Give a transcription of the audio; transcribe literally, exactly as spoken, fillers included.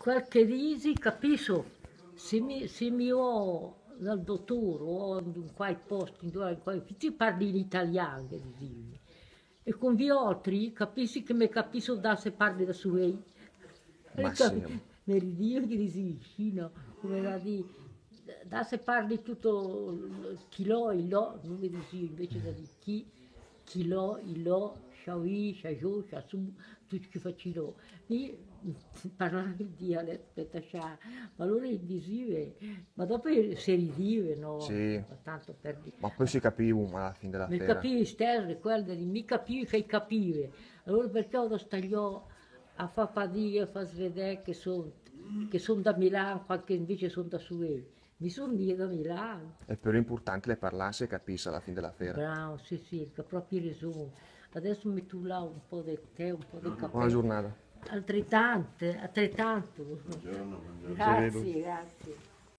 Quel che disi, capiso, se mi, se mi vo dal dottor o in quai post, in quai, in quai, ti parli in italian, che disi. E con vialtri, capisi che me capiso da se parli da suei. Ma sì. Me ridio che disi, sì, no? Come da dì, da se parli tutto chi lo, i lo, non mi disi, invece da dì chi, chi lo, i lo, scià vi, scià giò, scià su, tutti chi faccio lo. Mi parlavo il dialetto, aspetta, scià, ma allora i disive, ma dopo se ridive, no? Sì. Ma tanto per dire. Ma poi si capivo alla fine della fiera. Mi capivi stesse, quel di, mi capivi che i capive. Allora perché ora staglio a far fatica, a far vedere che sono, che sono da Milano, quando invece sono da Suei. Mi sono mica da Milano. È però importante le parlarsi e capirsi alla fine della fiera. Bravo, sì, sì, hai proprio ragione. Adesso metto là un po' di tè, un po' di caffè. Buona giornata. Altrettanto, altrettanto. Buongiorno, buongiorno. Grazie, grazie.